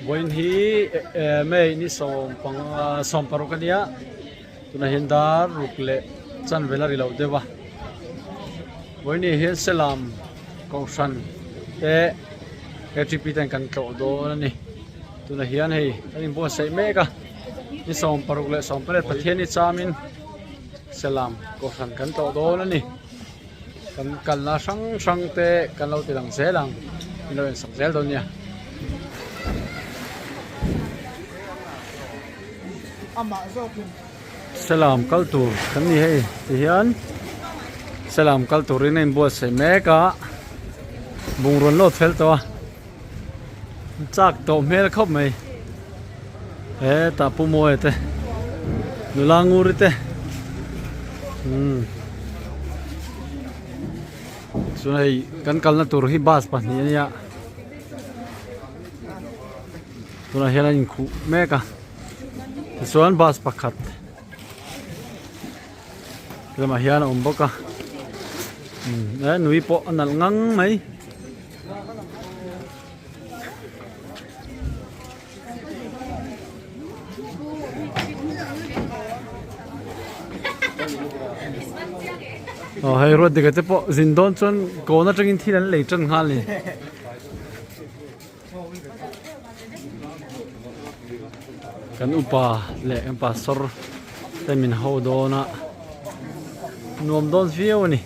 Vawiin hi May ni sawm panga sawm paruk a nia tunah hian dar ruk leh chanve la ri lo deuh a vawiin ni hian selam kohhran te ktp ten kan tlawh dawn a ni tunah hian hei kan inbuatsaih mek a ni 16 leh 18 Pathian ni chamin selam kohhran kan tlawh dawn a ni. Kan kalna hrang hrang te kan lo ti lang zel ang min lo ensak zel dawn nia. Selam kal tur kan ni hei ti hian selam kal turin a inbuatsaih mek a bungraw an load fel tawh a chak tawh hmel khawp mai hetah pu Mawia te nula nguri te umm chuan hei kan kalna tur hi bus pahnih a nia tunah hian a inkhuh mek a tichuan bus pakhat lamah hian a awm bawk a umm eh nui pawh a nalh ngang mai. Aw hei ruat dika te pawh zin dawn chuan kawn atangin thil an lei tan nghal a ni. Kan upa leh kan pastor te min ho dawn a nuam dawn viau a ni.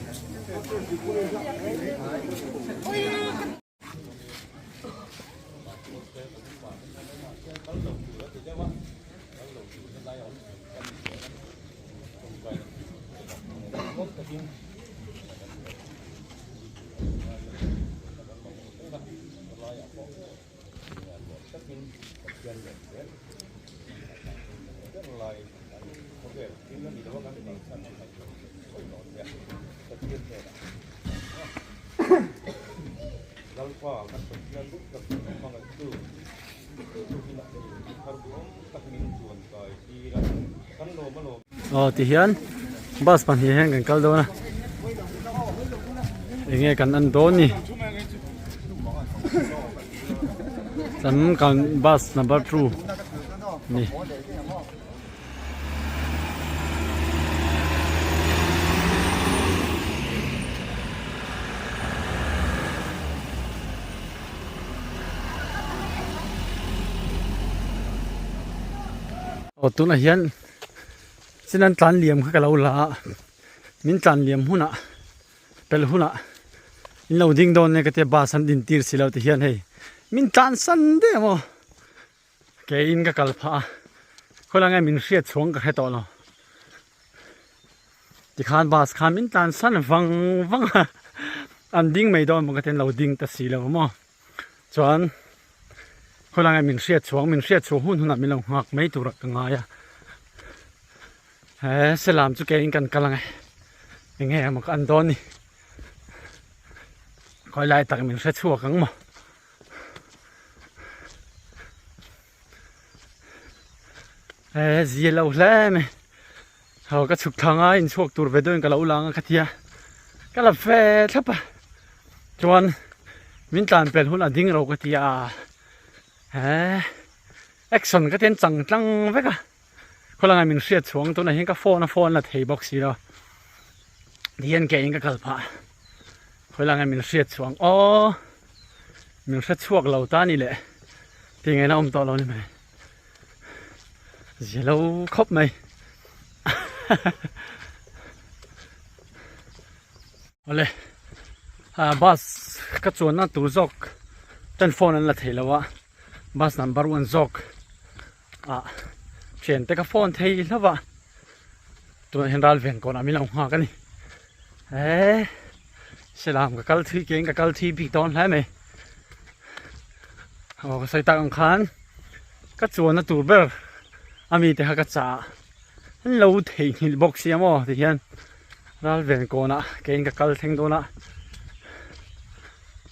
Aw ti hian bus pahnih hian kan kal dawn a enge kan en dawn ni kan kan bus number 2 ni. Aw tunah hian chin an tlan liam kha ka lo la a min tlan liam hunah pel hunah in lo ding dawn nia ka tia bus an din tir si lo ti hian hei min tlan san daih ang aw. Keiin ka kal phah a, khawilai nge min hriat chhuang ka hre tawh lo. Tikhan bus khan min tlan san vang vang a, an ding mai dawn bawk a tin lo ding ta si lo maw. Chuan khawilai nge min hriat chhuang, min hriat chhuah hun hunah min lo nghak mai turah ka ngai a. He selam chu keiin kan kal ang e, enge emaw ka an dawn ni. Khawilai tak min hre chhuak ang maw. Eh zia lo hle mai ho ka chhuk thla ngai in chhuak tur ve deuhin ka lo lang a khatia ka la fe thlap a chuan min tlan pel hun a ding ro ka ti a eh action ka ten chang tlang vek a khawlanga min hriat chhuang tunah hian ka phone a phone la thei bawk si lo tihian ke in ka kal phah khawlanga min hriat chhuang aw. Min hre chhuak lo ta ni le ti ngei na awm tawh lo ni mai zia lo khawp mai awle ah bus ka chuanna tur zawk ten phone an la thei lo a bus number one zawk ah thian te ka phone thei hlauh a tunah hian ral ven kawnah min lo nghak a ni eh. Selam ka kal thui keng ka kal thui bik dawn hle mai aw ka sawi tak ang khan ka chuanna tur ber ami te kha ka chah an lo theihnghilh bawk sia maw ti hian ral ven kawnah keiin ka kal thleng dawn a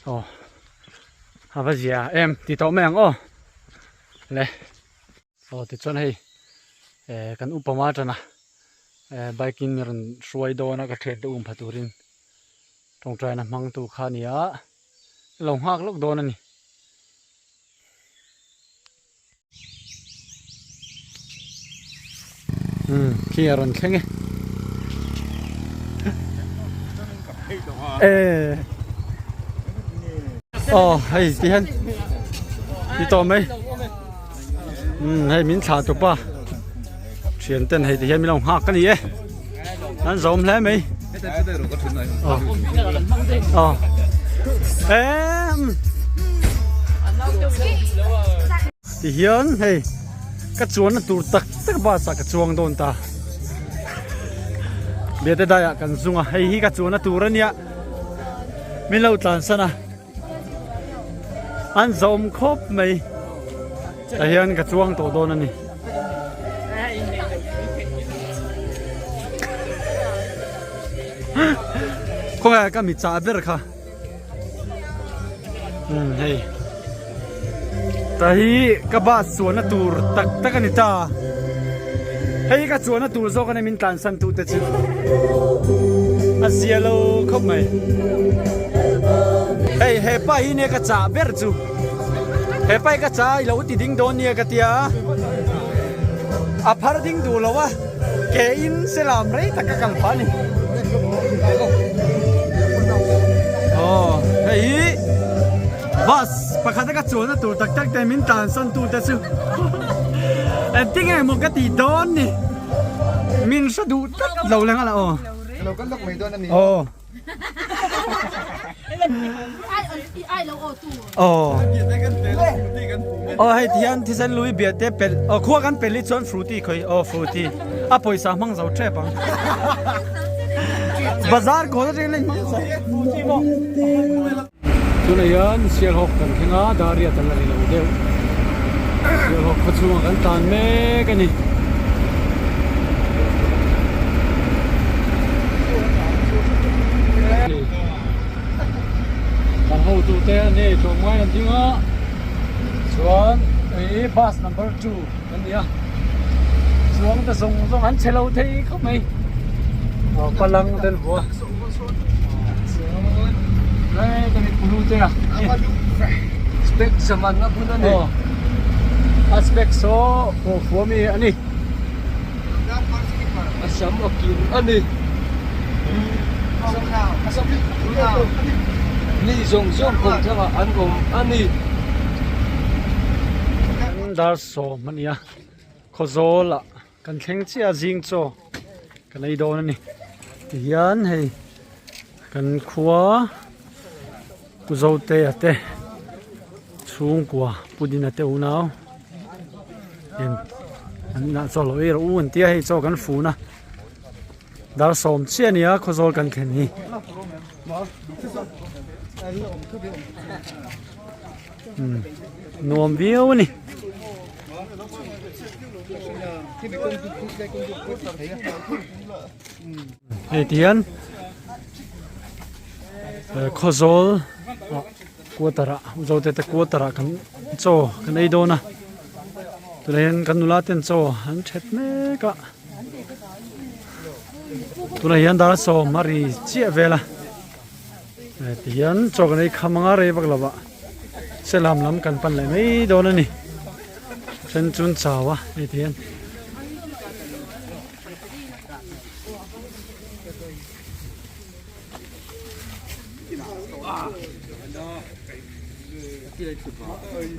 aw a va zia em ti tawh mai ang aw le aw tichuan hei eh kan upa ma tana. Eh bike in rawn hruai dawn a ka thian te um pha turin tawngtaina hmang tu kha a ni a lo nghak lawk dawn a ni. Umm khi a rawn thleng e. E Aw hei ti hian ti tawh mai. Umm hei min thlah tupa thian ten hei ti hian min lo nghak a ni e. An zawm hle mai. Aw aw em ti hian hei ka chuanna tur tak tak bus ah ka chuang dawn ta biate daiah kan zung a hei hi ka chuanna tur a nia min lo tlansan a an zawm khawp mai tah hian ka chuang tawh dawn a ni. Khawngaih ka mi chah ber kha umm hei ta hi ka bus chuanna tur tak tak a ni ta hei ka chuanna tur zawk a ni min tlansan tu te chu a zia lo khawp mai hei hepa hi nia ka chah ber chu hepa hi ka chah a i lo ti ding dawn nia ka tia a phar ding duh lo a ke in se lam rei tak ka kal phah a ni aw hei hi bus pakhat a ka chuanna tur tak tak te min tlansan tu te chu engtin nge maw ka tih dawn ni min hre duh tlat lo leng a la aw aw. Aw aw hei ti hian thisen lui bia te pelh aw khua kan pelh hi chuan fruity khawi aw fruity a pawisa hmang zo tep ang bazar kawl atangin la inhmang zo tunah hian sialhawk kan thleng a dariat an la ri lo deuh sialhawk khaw chhungah kan tlan mek a ni. Kan hotute an ni tlawmngai an ding a chuan hei bus number 2 kan ni a chuang te zawng zawng an che lo thei khawp mai aw palang te an vuah a hei kan in pulu te a spec zaman a bun a ni a spec saw pawh fuam i a ni a sam a kim a ni mi zawng zawng kawngthlang ah an awm a ni. Dar sawm a ni a Khawzawl ah kan thleng chiah a zing chaw kan ei dawn a ni tihian hei kan khua Pu Zotea te chhungkua Pu Dina te unau in an inah chaw lo ei rawh u an tia hei chaw kan fun a dar sawm chiah a ni a khawzawl kan thlen hi. Nuam viau a ni. Hei ti hian Khawzawl ah quarter ah Zote te quarter ah kan chaw kan ei dawn a tunah hian kan nula ten chaw an that mek a tunah hian dar sawm a ri chiah vel a ti hian chaw kan ei kham anga rei vak lo ah selam lam kan pan leh mai dawn a ni then chu an chau a hei ti hian.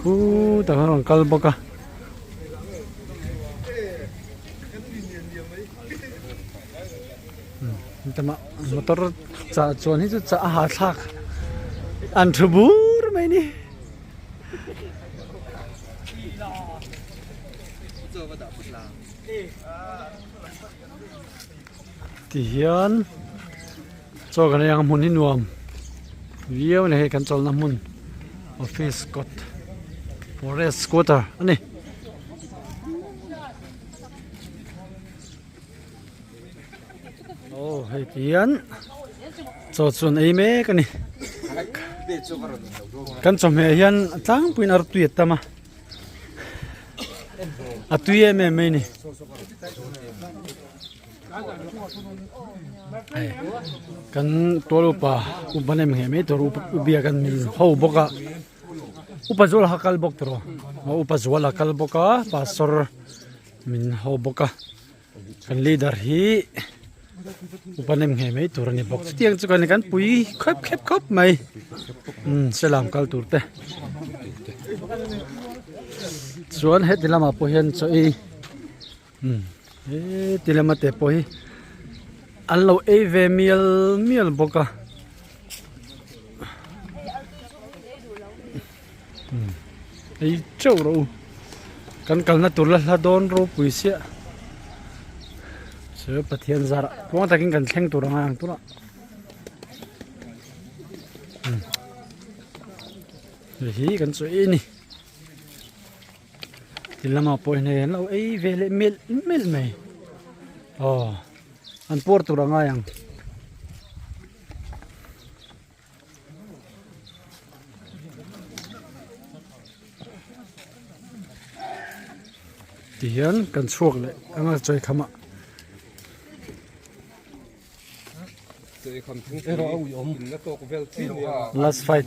Khutah khan a rawn kal bawk a. Motor chah chuan hi chu chah a hahthlak an thu bur mai ni. Tihian chaw kan ei ang hmun hi nuam viau a ni hei kan chawlhna hmun office kawt forest quarter a ni. Aw hei tihian chaw chu an ei mek a ni kan chawhmeh hian a tlangpuiin artui a tam a. A tui em em mai ni. Hei kan tual upa upa nem nge mai tur upa kan min ho bawk a upa zual kha kal bawk tawh upa zual a kal bawk a pastor min ho bawk a. Kan leader hi upa nem nghei mai tur a ni bawk chutiang chu kan kan pui khep khep khawp mai umm selam kal tur te chuan heti lamah pawh hian chaw ei umm heti lama te pawh hi an lo ei ve mial mial bawk a umm ei teuh rawh u kan kalna tur la hla dawn ropui siah chu Pathian zarah tluang takin kan thleng tur anga ang tunah umm hei hi kan chaw ei a ni ti lamah pawh hian hei an lo ei ve leh melh melh mai aw an puar tur a ngai ang. Tihian kan chhuak leh anga chawi kham ah. Last fight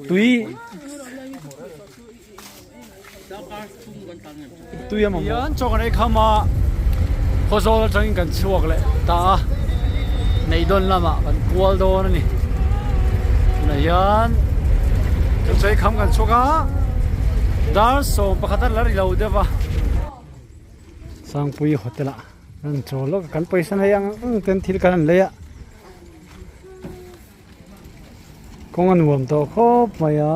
tui tui a mamawh. Hian chaw kan ei kham a, Khawzawl atangin kan chhuak leh ta a, Neidawn lamah kan kual dawn a ni. Tunah hian chaw ei kham kan chhuak a, dar 11 a la ri lo deuh va. Sangpui hotel ah kan chawl lawk a, kan pawisa nei ang ang ten thil kan han lei a. Kawng a nuam tawh khawp mai a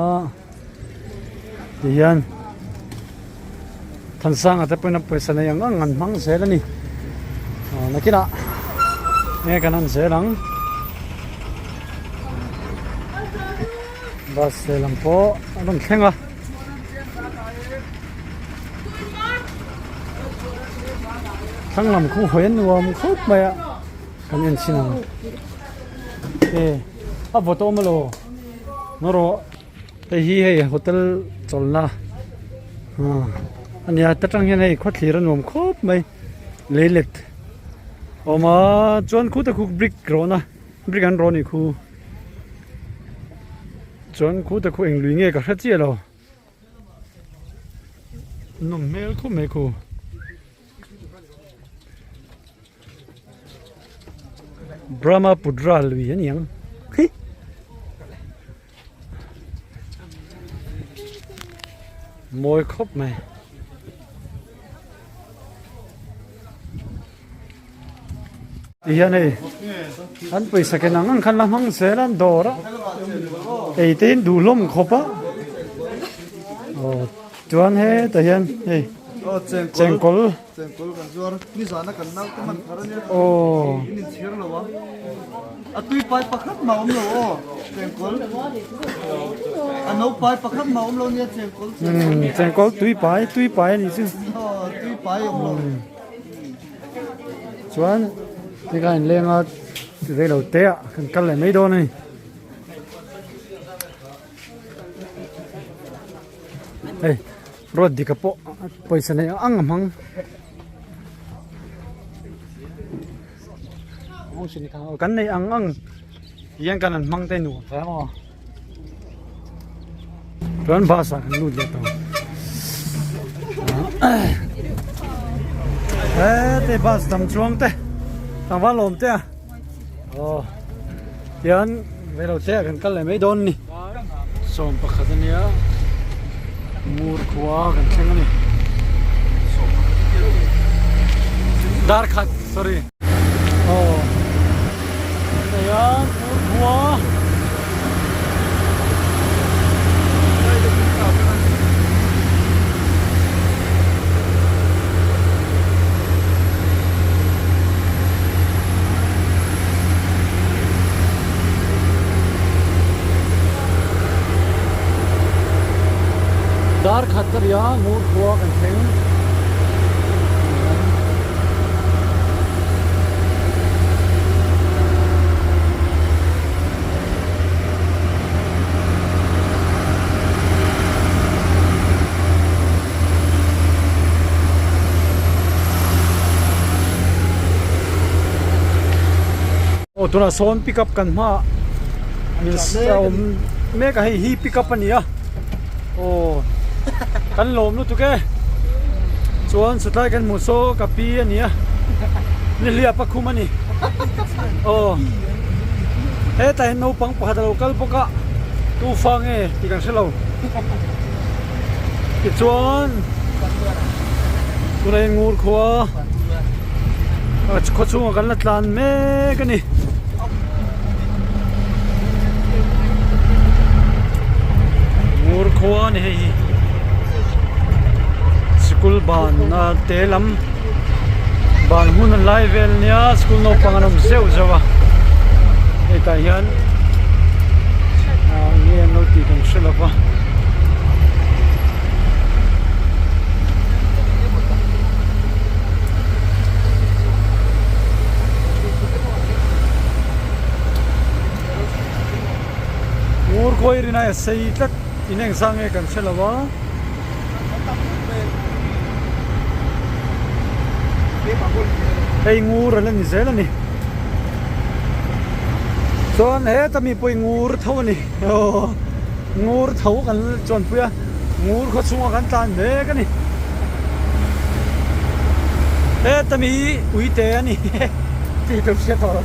tihian Thansanga te pawhin a pawisa nei ang ang an hmang zel a ni aw nakinah enge kan han zel ang bus lehlam pawh a rawn thleng a. Thlang lam khu hawi a nuam khawp mai a. Kan en chhin ang e a vawt awm alo ngaw rawh hei hi hei hotel chawlhna a nia ta tang hian hei khawthlir a nuam khawp mai leilet a awm a chuan khutah khu brick rawhna brick an rawh a nih khu chuan khutah khu eng lui nge ka hre chiah lo nawm hmel khawp mai khu. Brahmaputra lui a ni ang hi mawi khawp mai ti hian hei an pawisa ken ang ang khan la hmang zel a an dawr a ei te in duh hlawm khawp a aw chuan hetah hian hei chengkawl. Chengkawl kan zuar nizana kan nau te man thar ania aw in inchhir lo a a tui pai pakhat mah awm lo aw chengkawl a no pai pakhat mah awm lo nia chengkawl umm chengkawl tui pai tui pai a nih chu aw tui pai awm lo chuan tikhan in leng a rei lo te ah kan kal leh mai dawn a ni. Hei road dika pawh pawisa nei ang ang a hmang kan nei ang ang hian kan han hmang te nuam hle maw chuan bus ah kan lut leh tawh hete bus dang chuang te tlangval awm te a aw tian reilote ah kan kal leh mai dawn a ni. 11 a nia ngur khua kan thleng a ni dar khat sorry aw hei a ngur khua Dar khat ka ria ngur khua kan thleng. Aw tunah sawn pick up kan hmaah a awm mek a hei hi pick up a ni a aw kan lawm lutuk e. Chuan chutlai kan hmuh saw ka pi a nia nihliap a khum a ni aw hetah hian naupang pakhat a lo kal bawk a tufa nge tih kan hre lo tichuan tunah hian ngur khua khaw chhungah kan la tlan mek a ni. Ngur khua a ni hei hi sikul ban a te lam ban hun an lai vel nia sikul naupang an awm zeuh zeuh a hei tah hian ah enge an lo tih kan hre lo va. Ngur khawi rin aia sei tlat in eng zah nge kan hre lo a. Hei ngur a la ni zel a ni. Chuan heta mi pawh hi ngur tho a ni. Aw ngur tho kan chuanpui a ngur khaw chhungah kan tlan mek a ni. Heta mi hi uite a ni tih tur hriat tawh lo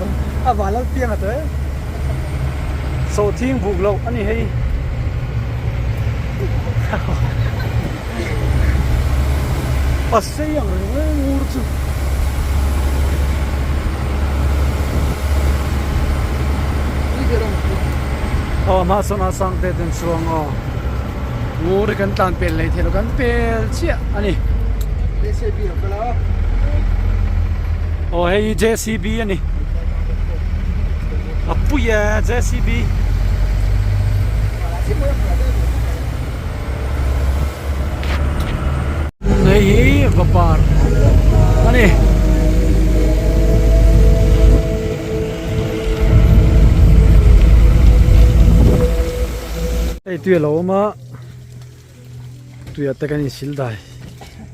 a van lal piang a tawh e sawhthing buk loh a ni hei. A sei ang reng reng ngur chu. Aw hma sawn a sang te ten chuang aw ngur hi kan tlan pel leh theilo kan pel chiah a ni. Aw hei hi JCB a ni a pui e JCB. Hei hi vapar a ni. Hei tui a lo awm a tuiah te kan insil dai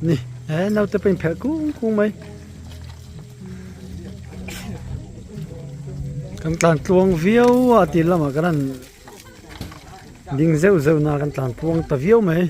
ni he naute pawh in phelh kung kung mai kan tlan tluang viau a tir lamah kan han Ding zeuh zeuh na kan tlan puang ta viau mai.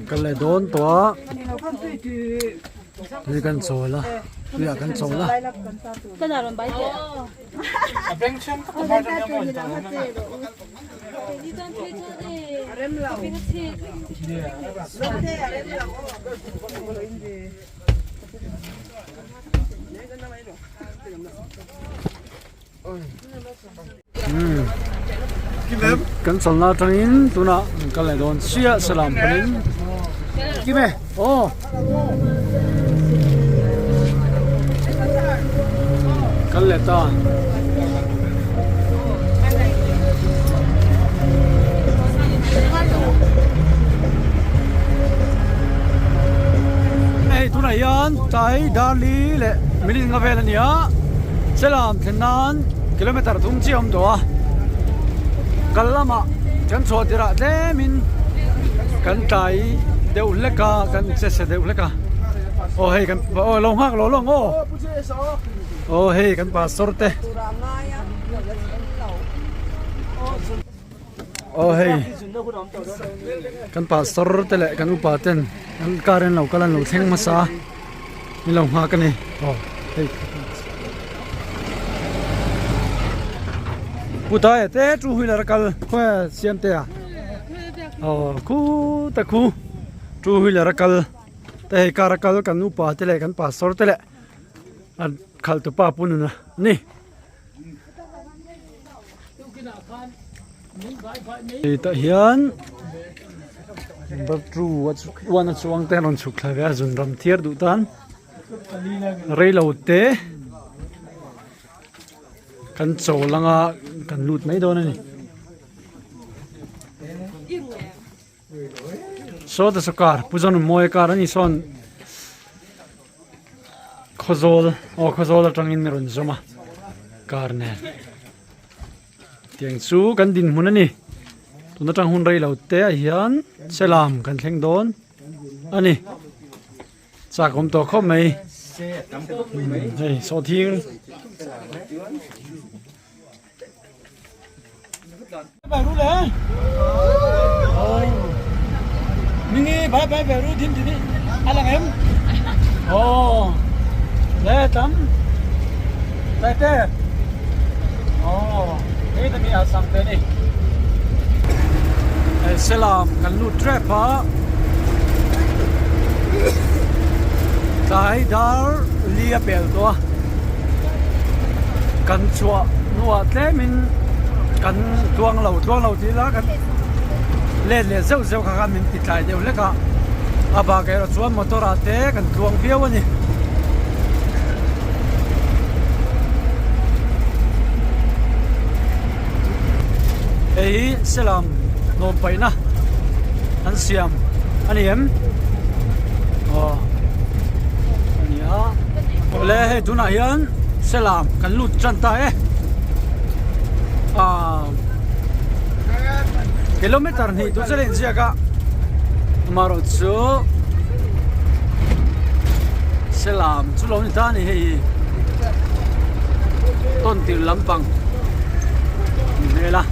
Kal leh dawn tawh a tui kan chawl a tuiah kan chawl a. Kan chawlhna atangin tunah an kal leh dawn chiah salam panin kim e aw kal leh ta. Hei tunah hian tlai darli leh minute nga vel a ni a selam thlen nan kilometer thum chiah a awm tawh a kal lamah kan chhuah tirh ah tlemin kan tlai deuh hlek a kan che chhe deuh hlek a aw hei kan aw lo nghak lo lawng aw. Aw hei kan pastor te aw hei kan pastor te leh kan upa ten an car in lo kal an lo thleng hmasa a min lo nghak a ni aw hei pu taia te two wheeler a kal khawi a siam te a aw khu ta khu two wheeler a kal te hei car a kal kan upa te leh kan pastor te leh. A khalh tu pa pu nuna ni. Tah hian batru uan a chuang te rawn chhuk thla ve a zun ram thiar duh tan reilo te. Kan chawl anga kan lut mai dawn a ni. Saw ta saw car Pu Zawnmawia car a ni sawn Khawzawl aw Khawzawl atangin a rawn zawm a car nen tiang chu kan dinhmun a ni tun atang hun rei lo te ah hian selam kan thleng dawn a ni. Chak awm tawh khawp mai hei sawhthing Mingi bai bai bai ru thin tini alang em oh le tam tai te oh hei ta mi asam te ni Selam kan lut trep a tlai dar li a pel tawh a kan chhuah hnuah tlemin kan tluang lo tluang lo tih ila kan let leh zeuh zeuh kha khan min ti tlai deuh hlek a a bak erawh chuan motor ah te kan tluang viau a ni. Hei hi Selam nuam paihna an siam a ni em? Aw a ni a awle hei tunah hian Selam kan lut tan ta e ah kilometer hnih tur chu a inziak a amaherawhchu Selam chu lo ni ta a ni hei hi tawn tirh lampang ni hmel a.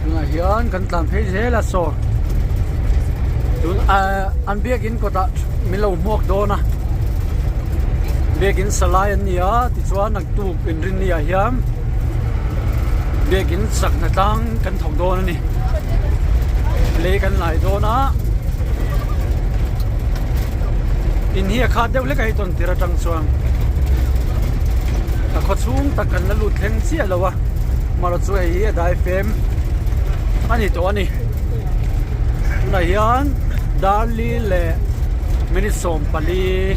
Tunah hian kan tlan phei zel a saw tun ahh an biakin kawtah min lo hmuak dawn a biakin salai an ni a tichuan naktuk inrinni ah hian biakin chak hna tlang kan thawk dawn a ni lei kan lai dawn a in hi a khat deuh hlek a hei tawn tir atang chuan a khaw chhung tak kan la lut thleng chiah lo a marawh chu hei hi a dai fem a ni tawh a ni tunah hian darli leh minute 40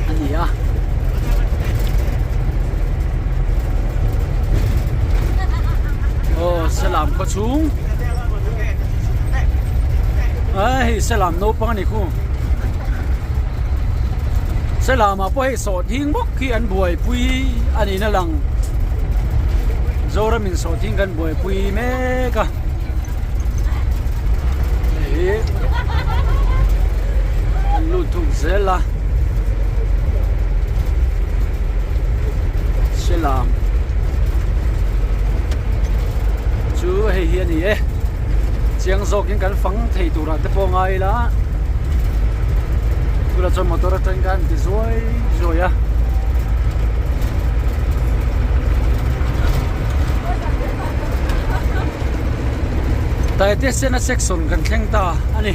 a ni a. Aw Selam khaw chhung a hei Selam naupang a ni khu Selam ah pawh hei sawhthing bawk khi an buaipui a niin a lang Zoram in sawhthing kan buaipui mek a hei hi an lut thuk zel a. Selam chu hei hi a ni e chiang zawkin kan fang thei turah te pawh ngai ila tunah chuan motor atangin khan an ti zuai zuai a. Taitesena section kan thleng ta a ni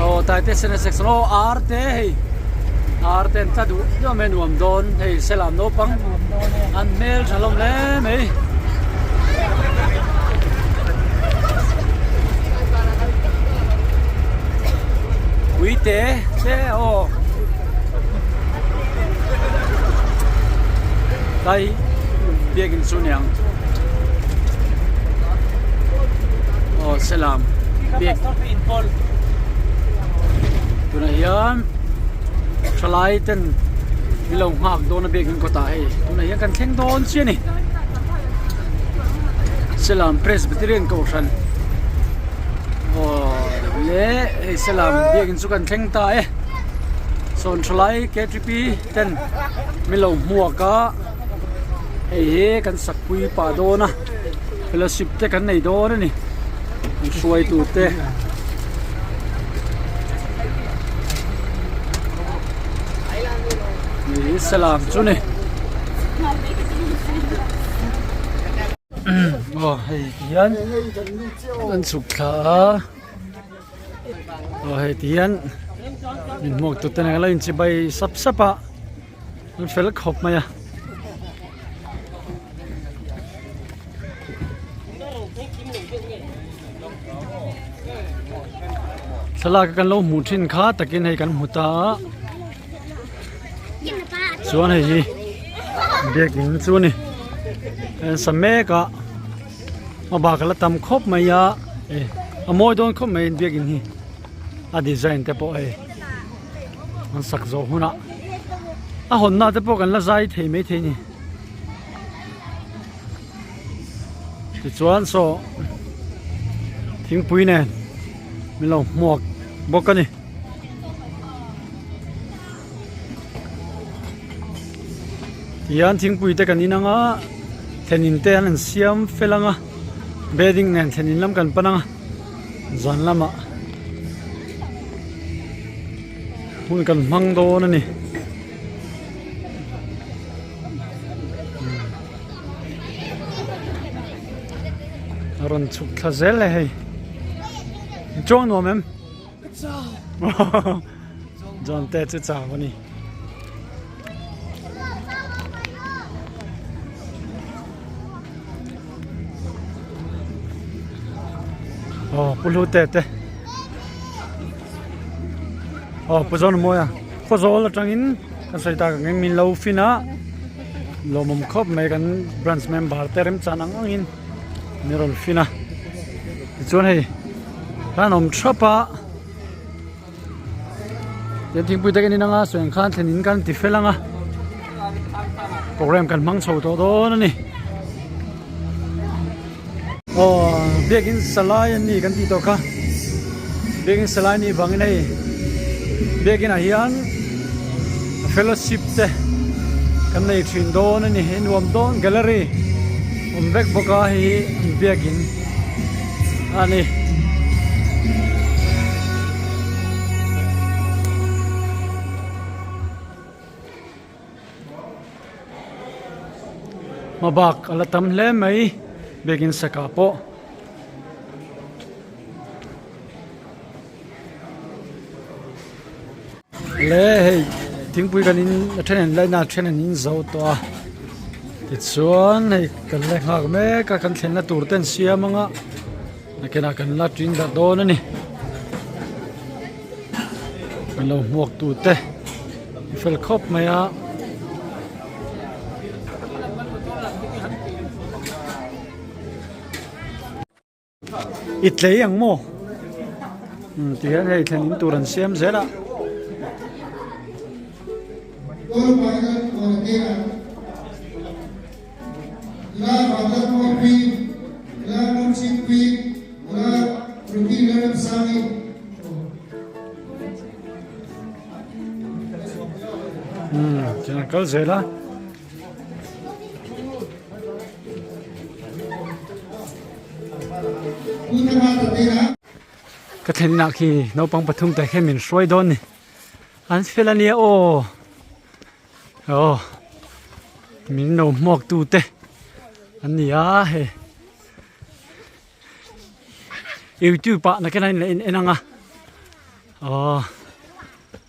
aw Taitesena section aw ar te hei ar te an tla duh duh mai nuam dawn hei selam naupang an hmel tha hlawm hle mai. Uite te aw Tlai biakin chu niang aw selam biak tunah hian thalai ten min lo nghak dawn a biakin kawtah hei tunah hian kan thleng dawn chiah a ni selam presbyterian kohhran aw le hei selam biakin chu kan thleng ta e sawn thalai ktp ten min lo hmuak a hei hi kan sakpui pah dawn a fellowship te kan nei dawn a ni an hruai tur te hei hi salam chu ni aw hei ti hian an chhuk thla a. Aw hei ti hian min hmuak tute nen lo inchibai sap sap a an fel khawp mai a. Thlalak a kan lo hmuh thin kha takin hei kan hmu ta a chuan hei hi biakin chu a ni an sa mek a a bak a la tam khawp mai a a mawi dawn khawp mai biakin hi a design te pawh hei an sak zawh hunah a hawnna te pawh kan la zai thei maithei a ni. Tichuan saw thingpui nen min lo hmuak bawk a ni. Tihian thingpui te kan in ang a thlenin te an han siam fel ang a bedding nen thlenin lam kan pan ang a zan lamah hun kan hmang dawn a ni. A rawn chhuk thla zel e hei chuang nuam em John te chu chau a ni aw pu hlu te te aw pu zawn mawi a khawzawl atangin Kan sawi tak angin min lo fin a, lawmawm khawp mai kan branch member te remchan ang angin min rawn fin a, tichuan hei hlan awm thap a, tin thingpui te kan in anga sawi ang khan thlen in kan ti fel ang a, program kan hmang chho tawh dawn a ni. Aw biakin salai an ni kan tih tawh kha biakin salai nih vangin hei biakin ah hian fellowship te kan nei thin dawn a ni hei nuam dawn gallery awm vek bawk a hei hi an biakin a ni. Hmabak a la tam hle mai biakin saka pawh. Le hei thingpui kan in a then an laina a then an in zo tawh a tichuan hei kan la nghak mek a kan thlenna tur te an siam ang a nakinah kan la ṭin darh dawn a ni. An lo hmuak tu te i fel khawp mai a. I tlei ang maw? Umm ti hian hei thlen in tur an siam zel a. Umm chuan an kal zel a. Ka thlenna khi naupang pathum te khian min hruai dawn ni. An fel ania aw. Aw min lo hmuak tu te an ni a hei. Youtube ah nakin a in en en ang a aw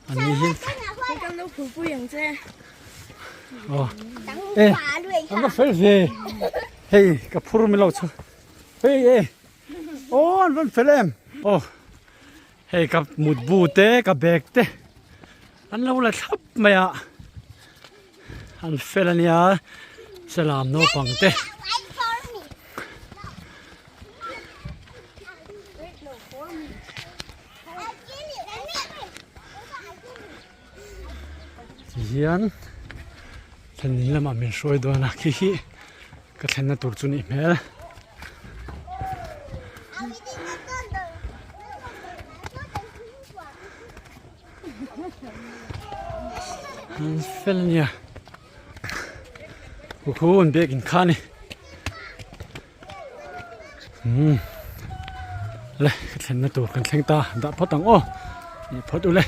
an ni hi aw e an va fel ve hei ka phur min lo chho hei e aw an rawn fel em aw hei ka mutbu te ka bag te an lo la thlap mai a an fel ania salam naupang te. Tihian thlenin lamah min hruai dawn a khi hi ka thlenna tur chu nih hmel. An fel ania khu an biakin kha a ni umm le ka thlenna tur kan thleng ta dah phawt ang aw ni phawt ule.